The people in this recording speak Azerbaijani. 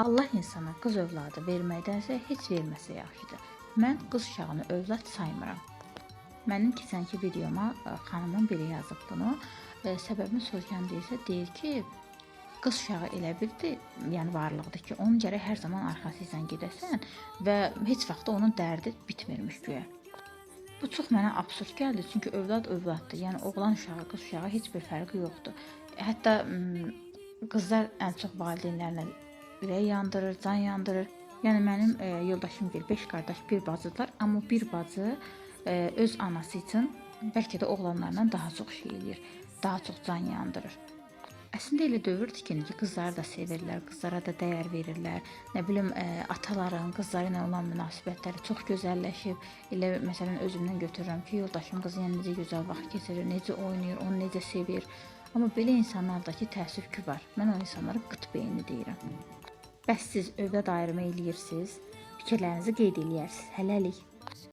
Allah insana qız övladı verməkdənsə heç verməsə yaxşıdır. Mən qız uşağını övlad saymıram. Mənim keçənki videoma xanımın biri yazıb bunu. Səbəbini soruşanda isə deyir ki, qız uşağı elə birdir, yəni varlıqdır ki, onun gərək hər zaman arxası ilə gedəsən və heç vaxt da onun dərdi bitmirmiş güya. Bu çox mənə absurd gəldi, çünki övlad övladdır. Yəni oğlan uşağı, qız uşağı heç bir fərqi yoxdur. Hətta qızlar ən çox valideynlərinə ürək yandırır, can yandırır. Yəni mənim yoldaşım bir 5 qardaş, bir bacıdırlar, amma bir bacı öz anası üçün bəlkə də oğlanlardan daha çox şey eləyir, daha çox can yandırır. Əslində elə dövrdür ki, indi qızları da sevirlər, qızlara da dəyər verirlər. Nə bilim, ataların qızları ilə olan münasibətləri çox gözəlləşib. Elə məsələn özümdən götürürəm ki, yoldaşım qızı ilə necə gözəl vaxt keçirir, necə oynayır, onu necə sevir. Amma belə insanlar da ki, təəssüf ki var. Mən o insanlara qıt beyinli deyirəm. Bəs siz övlad ayrımı eləyirsiz? Fikirlərinizi qeyd eləyərsiz. Hələlik.